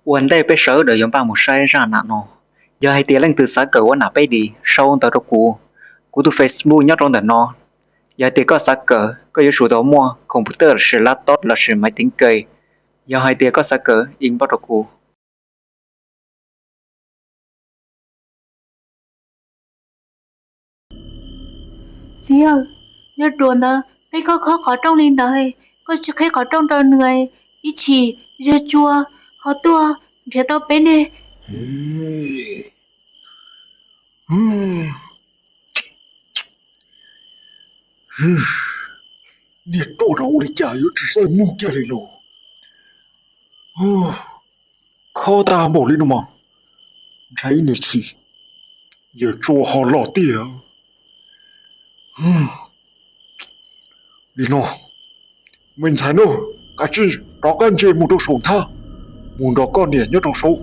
Ua ntej peb sawv daws yuav npaj mus saib zaj nam no, yog hais tias leej twg xav kawm ua nam peb dim sau ntawv rau kuv, kuv tus Facebook nyob rau ntawm no. Yog hais tias koj xav kawm, koj yuav tsum tau muaj computer lossis laptop lossis maiv teev ke. Yog hais tias koj xav kawm, inbox rau kuv. Txiv, yog ruam ntawd peb koj khob qhov rooj li ntawd, koj tsis qhib qhov rooj rau nws, ib chim yog tsuas ho tuaj nrhiav tau peb ne. Niag ruam no ua li cas yuav tsis txawj mug kiag li los? Khob tag npaum li no mas, ntshai ib niag chim yawg Tsua ho los tiag. Li no, me ntxhais no, kav tsij rov qab nce mus rau saum nthab, mus nrog koj niam nyob rau saud.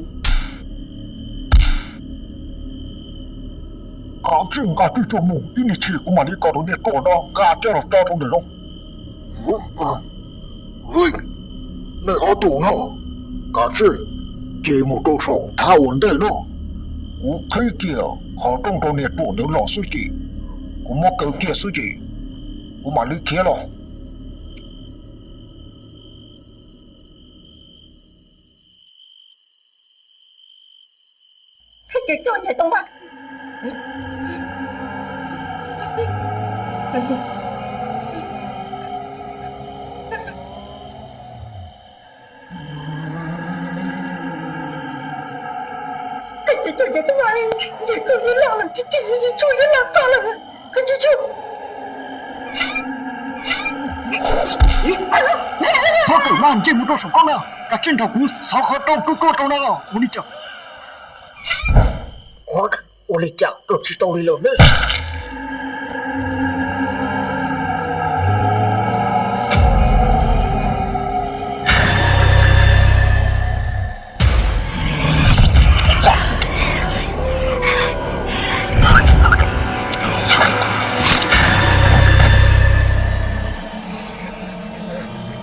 Kav tsij nqa tswj tsuag mus, ib niag chim kuv mam li kom tus niag ruam no nqa coj los tso rau ntawm no. Nej ob tug no, kav tsij nce mus rau saum nthab ua ntej no. Kuv qhib kiag qhov rooj rau niag ruam ntawd los xwb ces, kuv muab kaw kiag xwb ces kuv mam li khiav los. Txhob kawm mas, nce mus rau saum koj na, kav tsij nrog kuv xov qhov rooj ruaj ruaj rau na. Ua li cas, ua li cas rau tsis tau li los ne?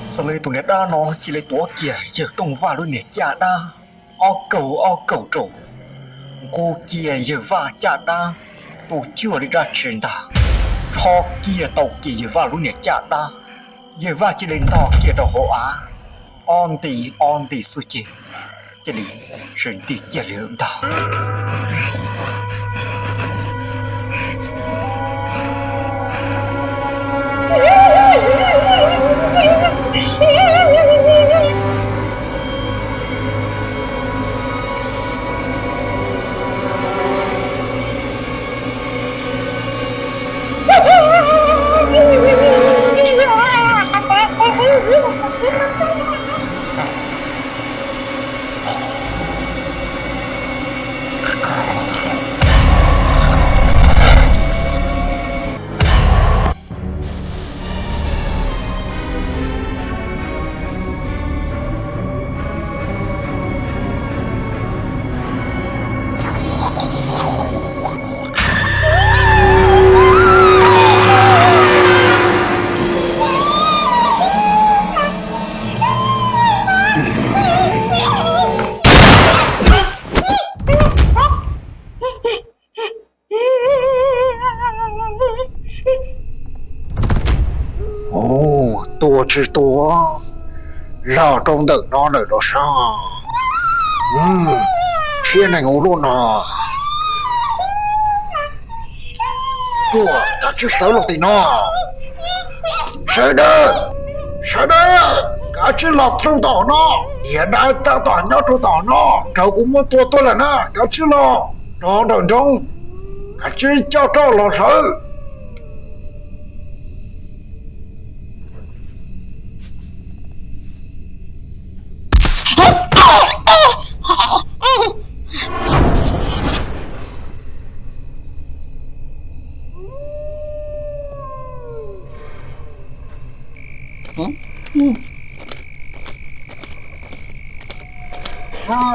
Xws li tus niam dab no cia li tuav kiag yawg Tooj Vaj lub niag caj dab, ob kaug ob kaug rau, nqus kiag yawg Vaj caj dab, tu cuag li dab tsi ntag, rho kiag tau kiag yawg Vaj lub niag caj dab, yawg Vaj cia li ntog kiag rau hauv av, ob nti ob nti xwb ces cia li tsis nti kiag li lawm ntag. Tua tsis tua, los rau ntawm no lawm los sav. Tshiab neeg ua luaj no. Ruam, kav tsij sawv los tim no. Sawv daws, sawv daws, kav tsij los rau tom no. Niam dab tab tom nyob rau tom no, raug kuv muab tua tuag lawm na, kav tsij los rau nraum nroog, kav tsij coj roj los sawv.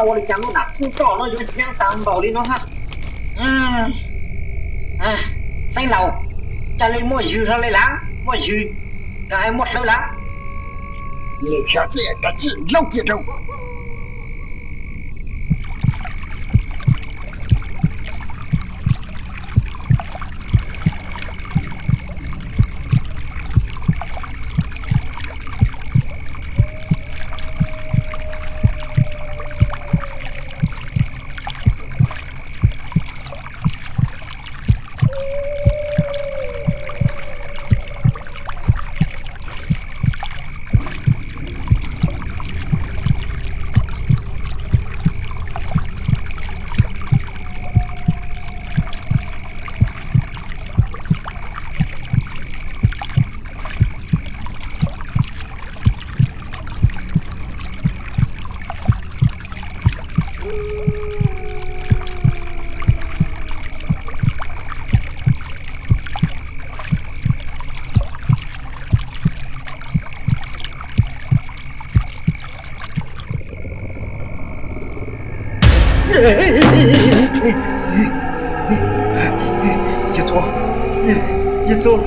Ua li cas lub nam phub roj no yuav hnyav tas npaum li no ha? Xeeb laus, cas li muaj ywg hlo li lawm, muaj ywg, cas muaj hlawv lawm? Yog xav txij kav tsij laub kiag rau. Yawg Tsua, Yawg Tsua.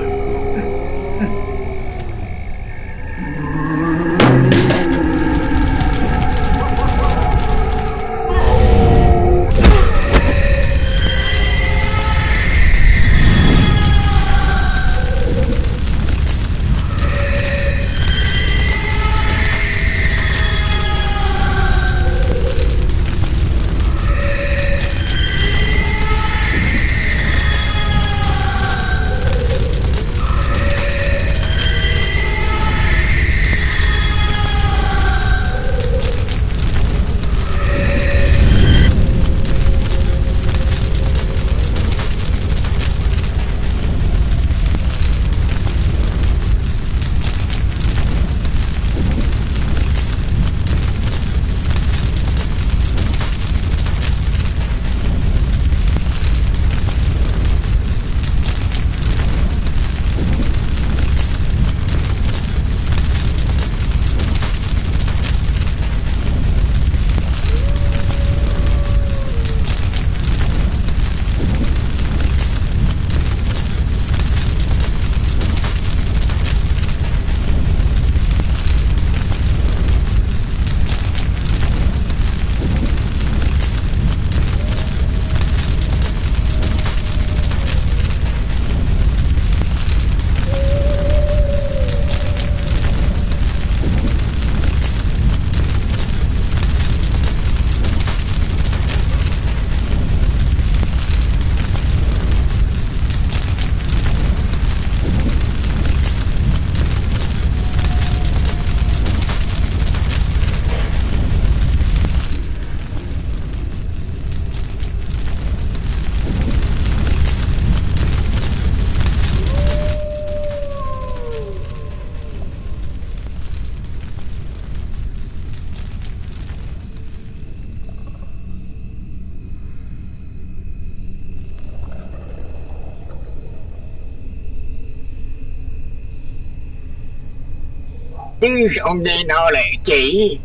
Twb zoo li no lawm ces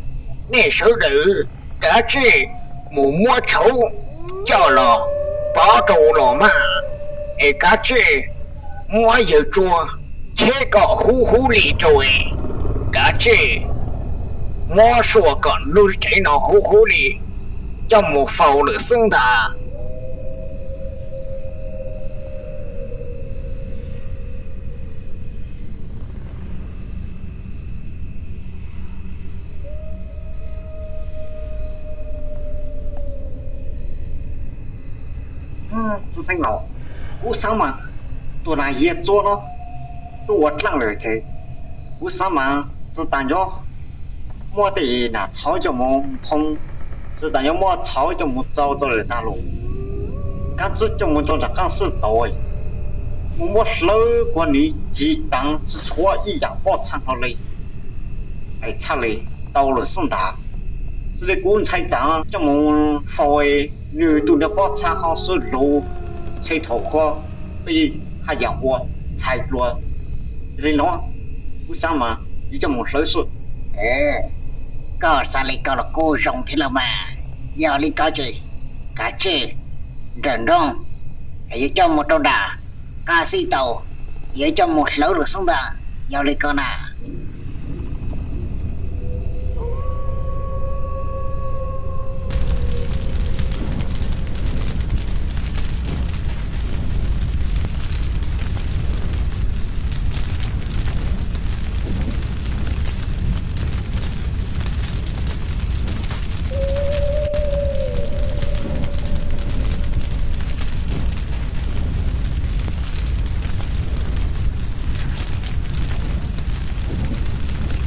nej sawv daws kav tsij mus muab tshauv coj los pov rau los mas, es kav tsij muab yawg Tsua cheb kom huv huv li rau es, kav tsij muab sua kom lub tsev no huv huv li, coj mus faus lawm xwb ntag. Txiv xeev laus, kuv xav mas tus nas Yawg Tsua no twb ua dlaaj lawm ces kuv xav mas txiv tas nyob muab tej nas txhov coj mus phoo, txiv tas nyob muab txhov coj mus txau tau lawm tag los, kav tsij coj mus rau nram qaab xwb tau, mus muab hlawv kuv nim tsis taag tsis tshuav ib yaam pob txha hlo li, es txhaj le tau lawm xwb ntag. Xws li kuv ntxhais txav coj mus faus, nwg tug niag pob txha ho xwb lug, txhaj thaum koj peb haj yam ua ntxhais dlua. Yog li no kuv xav mas yuav coj mus hlawv xwb. Koj xav li ko los kuj zoo thiab los mas. Yog li ko ces kav tsij nrawm nrooj, es yuav coj mus rau nram qab xwb tau, yuav coj mus hlawv lawm xwb ntag. Yog li ko na.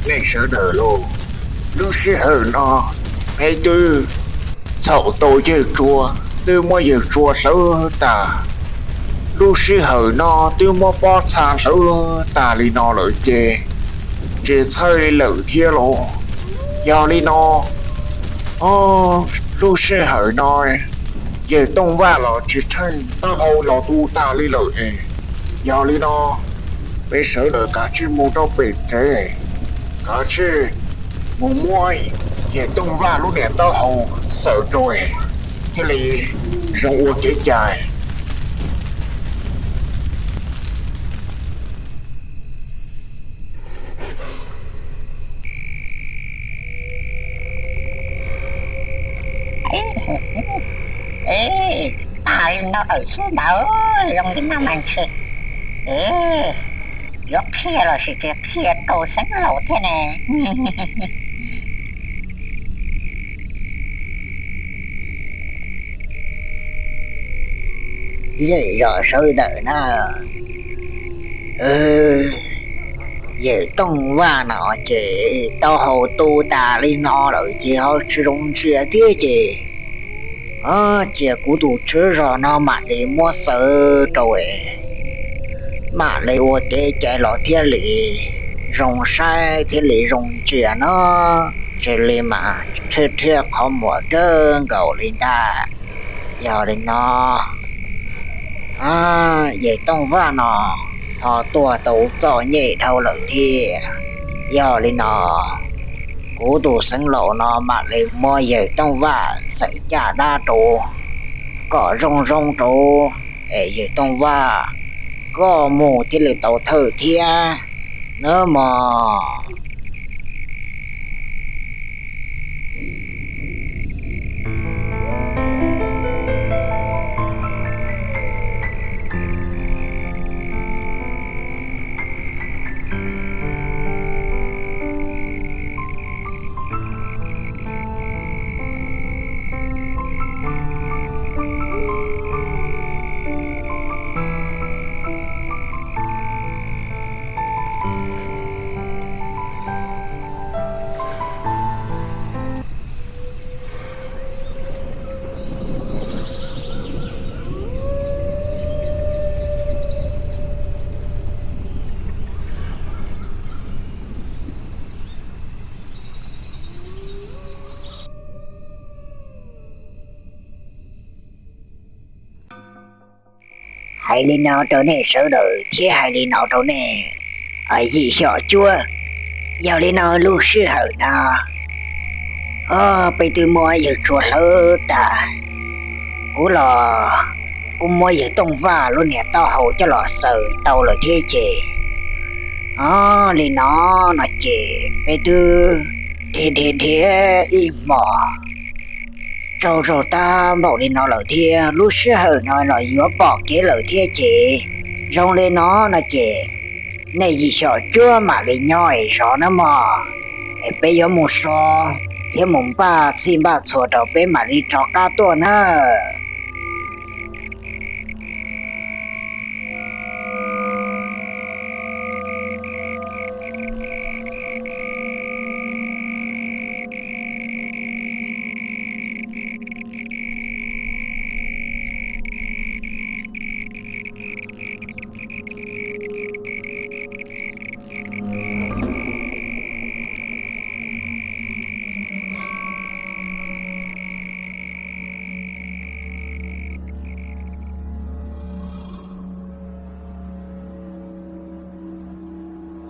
Nej sawv daws lauj, lub sij hawm no peb twb txhaum tau yawg Tsua, twb muab yawg Tsua hlawv tag. Lub sij hawm no twb muab pob txha hlawv tag li no lawm ces tsis txhawj lawm thiab lauj. Yog li no, lub sij hawm no yawg Tooj Vaj los tsis tsheej taub hau los tu tag li lawm es, yog li no peb sawv daws kav tsij mus rau pem tsev, kav tsij mus muab yawg Tooj Vaj lub niag taub hau xaws rau es, thiaj li zoo ua kev cai. Ej, tas li no lawm xwb ntawd, zoo li no mas ntshe, ej, yuav qhia los sis tsis qhia rau xeev laus thiab ne. Yeej zom sawv daws na, yawg Tooj Vaj no ces tau haus tu tas li no lawm ces ho tsis zoo ntsia thiab ces, cia kuv tus tswv zos no mam li muab xaws rau, mam li ua kev cai los thiaj li zoo saib thiaj li zoo ntsia no, cia li mas rhiab rhiab qhov muag kawg nkaus li ntag. Yog li no, yawg Tooj Vaj no ho tuag tau txom nyem dhau lawm thiab. Yog li no, kuv tus xeev laus no mam li muab yawg Tooj Vaj xaws caj dab rau kom zoo zoo rau, es yawg Tooj Vaj koj mus thiaj li tau thawj thiab nawb mog. Hais li no rau nej sawv daws thiab hais li no rau nej yim xyom cuab. Yog li no lub sij hawm no, o, peb twb muab yawg tshuav hlawv tas, kuv los kuj muab yawg Tooj Vaj lub niag taub hau coj los xaws tau lawm thiab ces, o, li no no ces peb twb dhia dhia dhia ib hmos tsaug zog tag npaum li no lawm thiab, lub sij hawm no los yuav pom kev lawm thiab ces, zoo li no no ces nej yim xyom cuab mam li nyob es zov nawb mog, es peb yuav mus so thiab mus npaj txhij npaj txhua rau peb mam li rov qab tuaj nawb.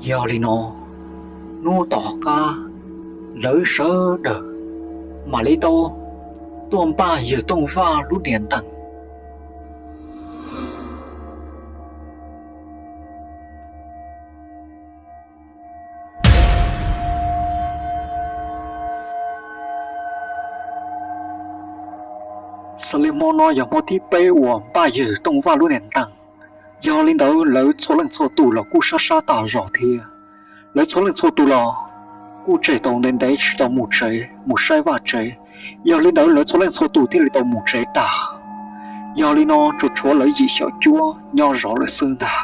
Yog li no, hnub tom qab lawv sawv daws mam li tau tuaj npaj yawg Tooj Vaj lub niag ntees. Xws li hmo no yog hmo thib peb uas npaj yawg Tooj Vaj lub niag ntees, yog li ntawd lawv txhua leej txhua tus los kuj sab sab tas zog thiab. Lawv txhua leej txhua tus los kuj tseg tau ntev ntev tsis tau mus tsev mus saib vaj tsev, yog li ntawd lawv txhua leej txhua tus thiaj li tau mus tsev tag. Yog li no tsuas tshuav lawv yim xyom cuab nyob zov lawm xwb ntag.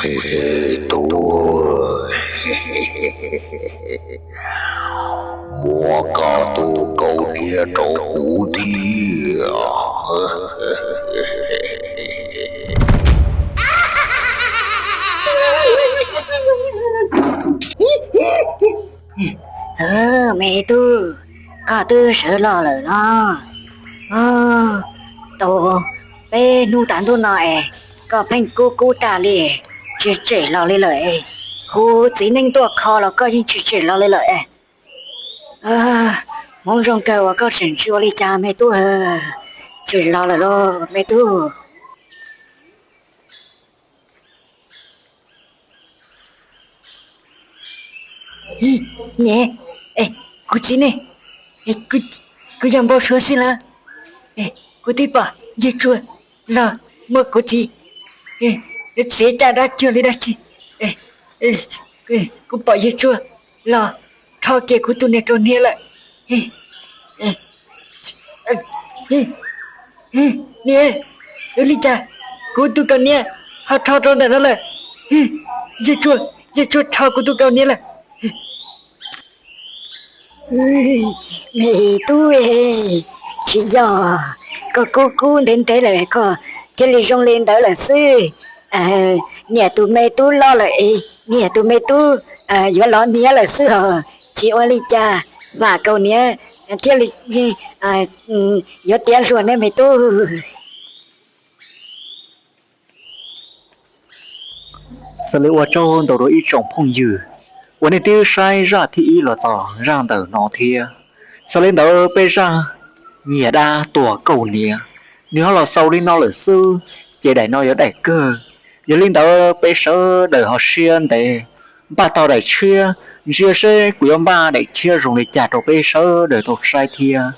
Tub, muab koj tus kaus hniav rau kuv thiab. Me tub, koj twb sawv los lawm los? Tau peb hnub tas ntuj no es koj pheej kub kub tag li, tsis tsem los li lawm. Hu txiv neej tuaj kho los koj yeej tsis tsem los li lawm. Hmoov zoo kawg uas koj tseem tsis ua li cas me tub, tsem los lawm los me tub. Niam, kuv txiv ne? Kuv yog npau suav xwb los? Kuv twb pom yawg Tsua los muab kuv txiv txiav caj dab cuag li dab tsi. Kuv pom yawg Tsua los rho kiag kuv tus niag kaus hniav lawm. Niam, ua li cas kuv tus kaus hniav ho rho rau ntawm no lawm? Yawg Tsua, yawg Tsua rho kuv tus kaus hniav lawm. Me tub, tsis yog koj kub kub ntev ntev lawm koj thiaj li zoo li ntawd lawm xwb. Niam tus me tub loj lawm es niam tus me tub yuav lov hniav lawm xwb os. Tsis ua li cas, vam kaus hniav thiaj li yuav tiav hluas ne me tub. Xws li ua tsaug ntau rau ib tsoom phooj ywg uas nej twb saib zaj thib ib los txog zaj ntawm no thiab. Xws li ntawd peb zaj nyiag dab tuag kaus hniav, nws ho los xaus li no lawm xwb, ces daim no yog daim kawg. Yog li ntawd peb sawv daws ho siab ntev npaj tau daim tshiab, ntsia seb kuv yuav npaj daim tshiab zoo li cas rau peb sawv daws tau saib thiab.